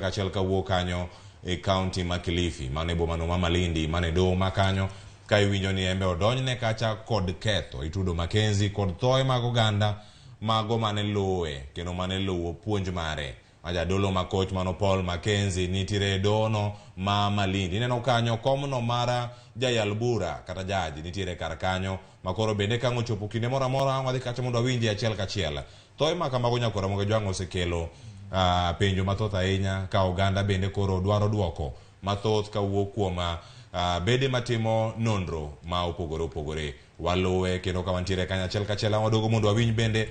kachiel kawuok kanyo e kaunti ma Kilifi, mano e bomano ma Malindi, mano e doho ma kanyo ka iwinjo ni embe odonjne kacha kod ketho. Itudo Mackenzie kod thoe mag oganda mago mane luwe kendo mane luwo puonj mare. Ma jadolo ma koch mano Paul Mackenzie nitiere e dohono ma Malindi. Ineno kanyo komno mar jayal bura kata jaji nitiere kar kanyo ma koro bende ka ang' ochopo kinde moro amora wadhi kacha mondo wawinje achiel kachiel. Thoe ma kamago nyakora Ramogi Jwang' osekelo penjo mathoth ahinya ka oganda bende koro dwaro duoko mathoth kawuok kuom bede matimo nonro ma opogore opogore. Waluwe kendo ka wantiere kanyo achiel kachiel waduogo mondo wawinj bende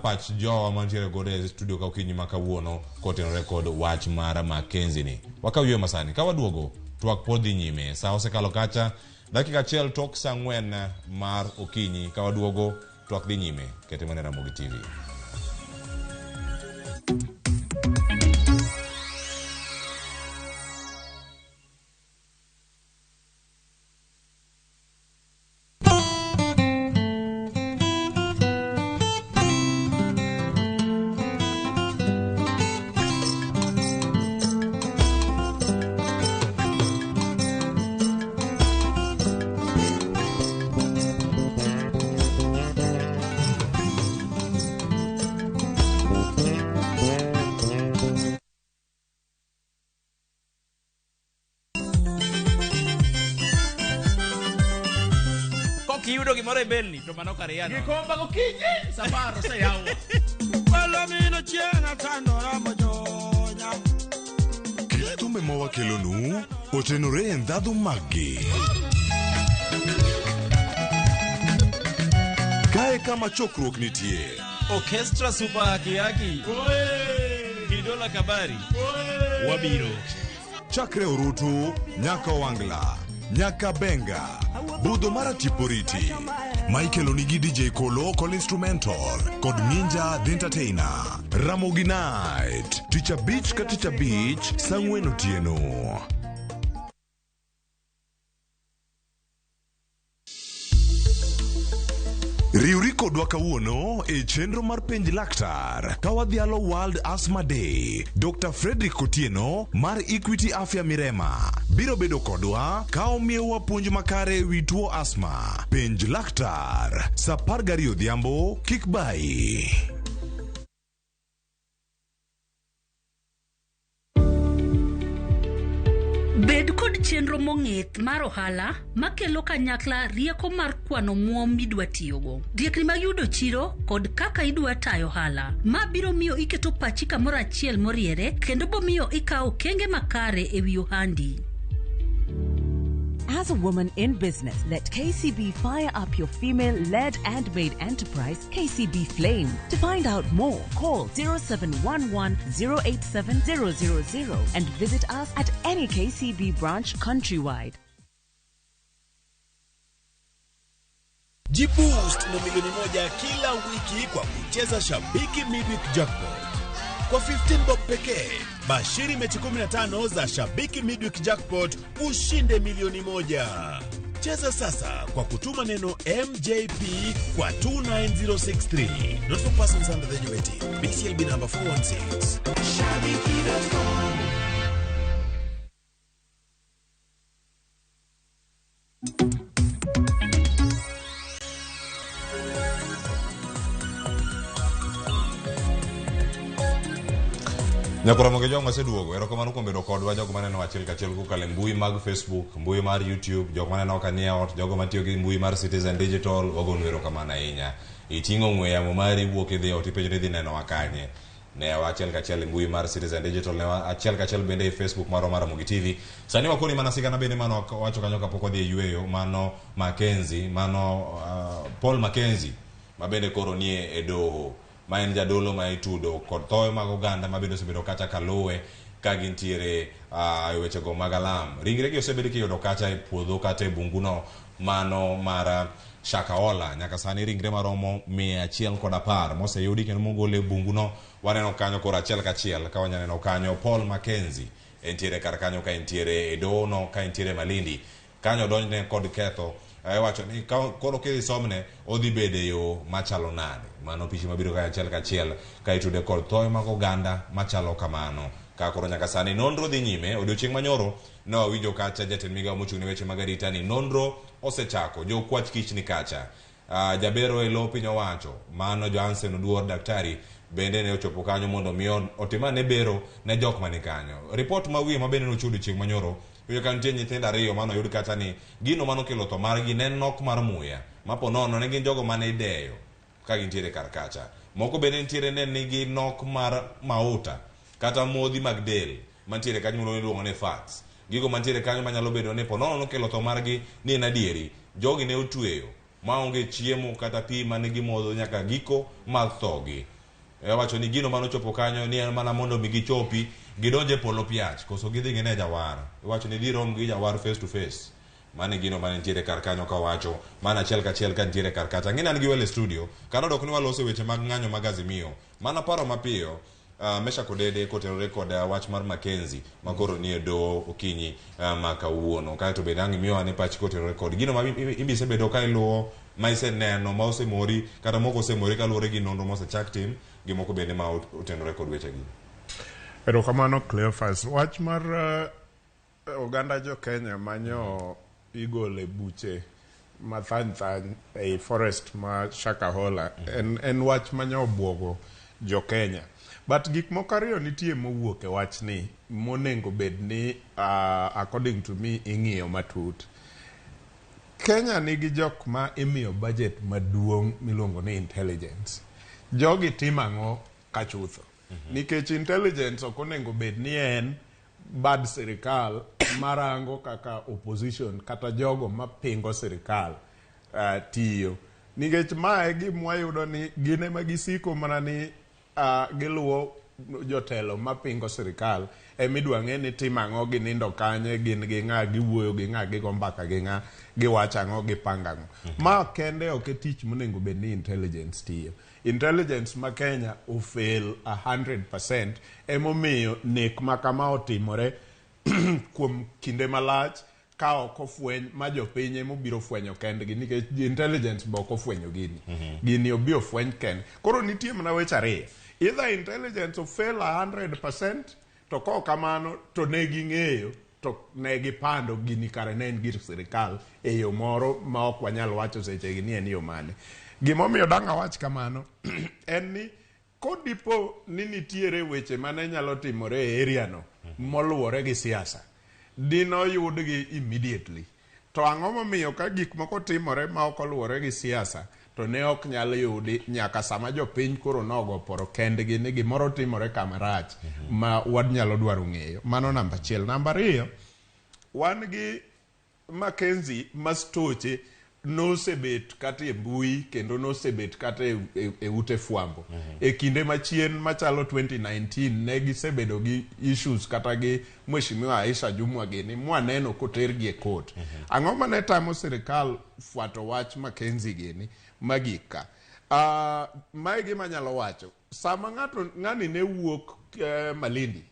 pach jowa mantiere godo e studio ka okinyi ma kawuono kotenore kod wach mar Mackenzie ni. Wakaw yweyo masani ka waduogo twak pod dhi nyime. Sa osekalo kacha dakika achiel tok sa ang'wen mar okinyi ka waduogo twak dhi nyime. Kete mana e Ramogi TV. Kok iyudo gimoro e belni to mano kar yano. Gikomba gokinyi sapar oseyawo. Palomino chieng' atandora mojonya. Kit thumbe ma wakelonu otenore e ndhadhu maggi. Kae kama chokruok nitie. Orchestra Super Haki Haki. Kidola Kabari. Wabiro. Chakre Orutu, nyaka Owangla, nyaka Benga, budho mar Atiporiti. Ma ikelo nigi DJ Kolo Kol Instrumental kod Minja The Entertainer. Ramogi Night, tich abich ka tich abich, saa ang'wen otieno. Riwri kodwa kawuono e chenro mar Penj Laktar ka wadhialo World Asthma Day. Dr. Frederick Otieno mar Equity Afya Mirema biro bedo kodwa ka omiyowa puonj makare e wi tuo asthma. Penj Laktar saa 12 odhiambo kik bayi. Bed kod chenro mong'ith mar ohala makelo kanyakla rieko mar kwano omuom midwa tiyogo, riekni mag yudo chiro kod kaka idwa tayo ohala. Ma biro miyo iketo pachi kamoro achiel moriere kendo bomiyo ikawo okenge makare e wi ohandi. As a woman in business, let KCB fire up your female-led and made enterprise, KCB Flame. To find out more, call 0711 087 000 and visit us at any KCB branch countrywide. Jiboost na milioni moja kila wiki kwa kucheza Shabiki Midweek Jackpot. Kwa 15 bob pekee, bashiri mechi 15 za Shabiki Midweek Jackpot ushinde milioni moja. Cheza sasa kwa kutuma neno MJP kwa 29063. Not for persons under the age of 18. BCLB number 416. Shabiki.com. Nyakora Ramogi Jwang' waseduogo. Erokamano kuom bedo kodwa jogo maneno achiel kachiel kokalo e mbui mag Facebook, mbui mar YouTube, jok maneno ka nie ot, jogo matiyo gi mbui mar Citizen Digital, wagonu erokamano ahinya. Iting'o ong'we yamo mari iwuok idhi e ot ipenjo ni idhi nenowa kanye. Newa achiel kachiel e mbui mar Citizen Digital, newa achiel kachiel bende e Facebook marwa mar Ramogi TV. Sani wakoni mana sigana bende mano wacho kanyo kapok wadhi e yueyo, mano Mackenzie, mano Paul Mackenzie ma bende koro nie e doho. ma en jadolo ma itudo kod thoe mag oganda ma bende osebedo kacha kaluwe ka gintiere e wechego mag alam. Ringregi osebed kiyudo kacha e puodho kata e bunguno mano mar Shakahola. Nyaka sani ringre maromo 110 moseyudi kendo mogol e bunguno waneno kanyo koro achiel kachiel ka wanya neno kanyo Paul Mackenzie entiere kar kanyo ka entiere e dohono ka entiere Malindi. Kanyo odonjne kod ketho iwacho ni koro kidhi somne odhi bedo e yo machalo nade. Mano picha mabiro kae achiel kachiel ka itude kod thoe mag oganda machalo kamano. Ka koro nyaka sani nonro dhi nyime. Odiochieng' manyoro ne wawinjo kacha jatend migao mochung' ne weche mag arita ni nonro osechako. Jokwach kich ni kacha. Jabero e lo piny owacho mano Johansen Oduor daktari bende ne ochopo kanyo mondo mi otim ane bero ne jok mani kanyo. Ripot ma wiye ma bende nochiw odiochieng' manyoro yudo ka nitie nyithindo ariyo mane oyud kacha ni gino manokelo tho margi ne en nok mar muya ma po nono ne gin jogo mane ideyo ka gintiere kar kacha. Moko bende nitiere ne nigi nok mar mauta kata modhi mag del mantiere kanyo miluongo ni fats. Gigo mantiere kanyo manyalo bedo ni po nono nokelo tho margi ni en adieri. Jogi ne otweyo maonge chiemo kata pi mane gimodho nyaka giko mar thogi. Wacho ni gino manochopo kanyo ni en mana mondo mi gichopi gidonje polo piach koso gidhi gine jawar. Iwacho ni girom gi jawar face to face. Mano e gino mane nitiere kar kanyo kawacho mana achiel kachiel ka nitiere kar kacha. Ang'e ni an gi welo e studio kata odok ni waloso weche mag ng'anyo mag Azimio. Mana paro mapiyo Meshack Odede kotenore kod wach mar Mackenzie ma koro nie doho okinyi ma kawuono. Kaeto bende ang' imiyo ane pachi kotenore kod gino ma ibisebedo ka iluwo ma iseneno ma osemori kata moko osemori kaluwore gi nonro mosechak tim gi moko bende ma otenore kod wechegi. Erokamano Cleophas. Wach mar oganda jo Kenya manyo igole buche mathany thany ei forest ma Shakahola en wach manyo obwogo jo Kenya. But gik moko ariyo nitie mowuok e wachni monengo bed ni according to me ing'iyo matut. Kenya nigi jok ma imiyo budget maduong' miluongo ni intelligence. Jogi timo ang'o kachutho? Nikech intelligence ok onego bed ni en bad sirikal marango kaka opposition kata jogo mapingo sirikal tiyo. Nikech mae gima wayudo ni gin ema gisiko mana ni giluwo jotelo mapingo sirikal emidwa ng'e ni timo ang'o, ginindo kanye, gin gi ng'a, giwuoyo gi ng'a, gigo mbaka gi ng'a, giwacho ang'o, gipango ang'o. Ma kende ok e tich monego bed ni intelligence tiyo. Intelligence ma Kenya ofail 100% emomiyo nek ma kama otimore kuom kinde malach ka ok ofweny ma jopiny emobiro fwenyo kendgi nikech intelligence be ok ofwenyo gini. Gini obi ofweny kende. Koro nitie mana weche ariyo. Either intelligence ofail 100% to kok kamano to ne ging'eyo to ne gipando gini kare ne en gir sirikal e yo moro ma ok wanyal wacho sechegi ni en yo mane. Gimomiyo dang' awach kamano en ni kodipo ni nitiere weche mane nyalo timore e area no moluwore gi siasa, dinoyudgi immediately. To ang'o momiyo ka gik moko timore ma ok oluwore gi siasa to ne ok nyal yudi nyaka sama jopiny koro nogo poro kendgi ni gimoro timore kama rach ma wanyalo dwaro ng'eyo. Mano namba achiel. Namba ariyo, wan gi Mackenzie ma stoche nosebet kata e mbui kendo nosebet kata e ute fwambo. E kinde machien machalo 2019 ne gisebedo gi issues kata gi Mheshimiwa Aisha Jumwa gini mwaneno kotergi e court. Ang'o mane tamo sirikal fwato wach Mackenzie gini magik ka? Mae gima anyalo wacho. Sama ng'ani ne wuok Malindi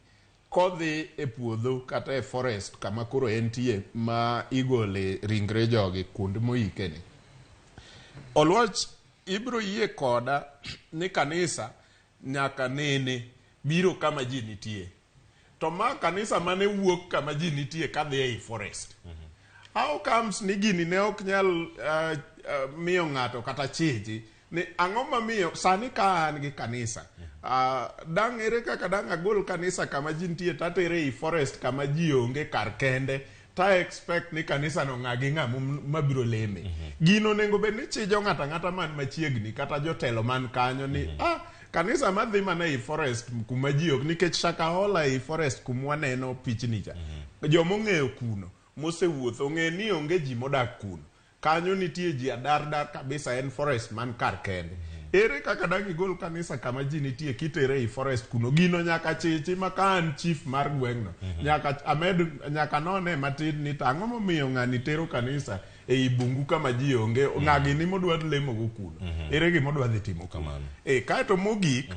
kodhi e puodho kata e forest kama koro entie ma igole ringre jogi kuond moike ni. Oluoch ibiro yie koda ni kanisa nyaka nene biro kama ji nitie. To ma kanisa mane wuok kama ji nitie kadhi ei forest. How comes ni gini ne ok nyal miyo ng'ato kata chiji ni ang'o mamiyo sani ka an gi kanisa dang' ere kaka dang' agol kanisa kama ji nitie tatere ei forest kama ji onge kar kende ta expect ni kanisa no ng'a gi ng'a mabiro leme. Gino onego bed ni chijo ng'ato ang'ata man machiegni kata jotelo man kanyo ni kanisa madhi mana ei forest kuma ji ok nikech Shakahola ei forest kuma waneno pichni cha. Jomong'eyo kuno mosewuotho ong'e ni onge ji modak kuno. Kanyo nitie ji adar kabisa, en forest man kar kende. Ere kaka dang' igol kanisa kama ji nitie kitere ei forest kuno? Gino nyaka chichi ma ka an chief mar gweng'no. Nyaka amed, nyaka none matin ni to ang'o momiyo ng'ani tero kanisa ei bungu kama ji onge, ng'a gini modwa lemogo kuno. Ere gima odwa dhi timo kuno. Kaeto mogik,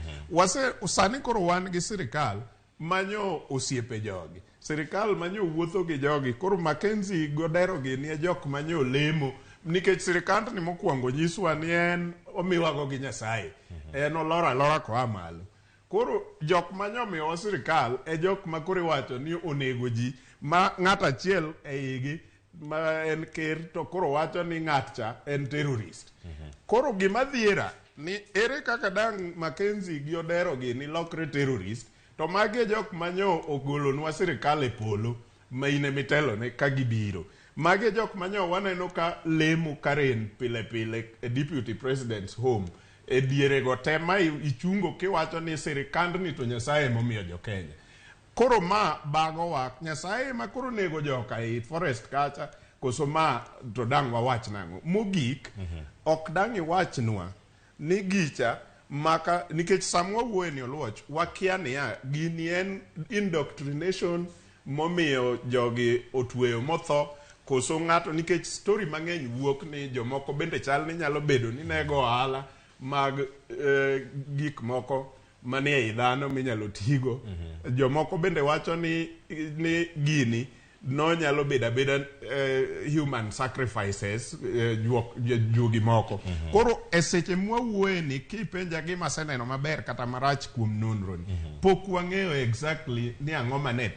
sani koro wan gi sirikal manyo osiepe jogi. Sirikal manyo wuotho gi jogi. Koro Mackenzie Godero gini e jok manyo lemo. Nikech sirikandni mokwongo nyiswa ni en omiwago gi Nyasaye. En olor alora koa malo. Koro jok ma nyomiyowa sirikal e jok ma koro iwacho ni onego ji ma ng'at achiel e igi ma en ker to koro wacho ni ng'at cha en terrorist. Koro gima dhiera ni ere kaka dang' Mackenzie gi Odero gi ni lokre terrorist to magi e jok ma nyo ogolonwa sirikal e polo ma in emitelone ka gibiro. Magi e jok ma nyo waneno ka lemo Karen pile pile e deputy president's home e dierego te ma ichungo kiwacho ni sirikandni to Nyasaye emomiyo jo Kenya. Koro ma bagowa Nyasaye ema koro nego joka ei forest kacha koso ma to dang' wawach nang'o. Mogik ok dang' iwachnwa ni gicha maka nikech sama wawuoye ni Oluoch wakia niya gini en indoctrination momiyo jogi otweyo motho koso ng'ato nikech story mang'eny wuok ni jomoko bende chal ni nyalo bedo ni nego ohala mag gik moko manie ei dhano minyalo tigo. Jomoko bende wacho ni gini nonyalo bedo abeda human sacrifices juogi moko. Koro e seche mwawuoye ni kipenja gima aseneno maber kata marach kuom nonro ni pok wang'eyo exactly ni ang'o mane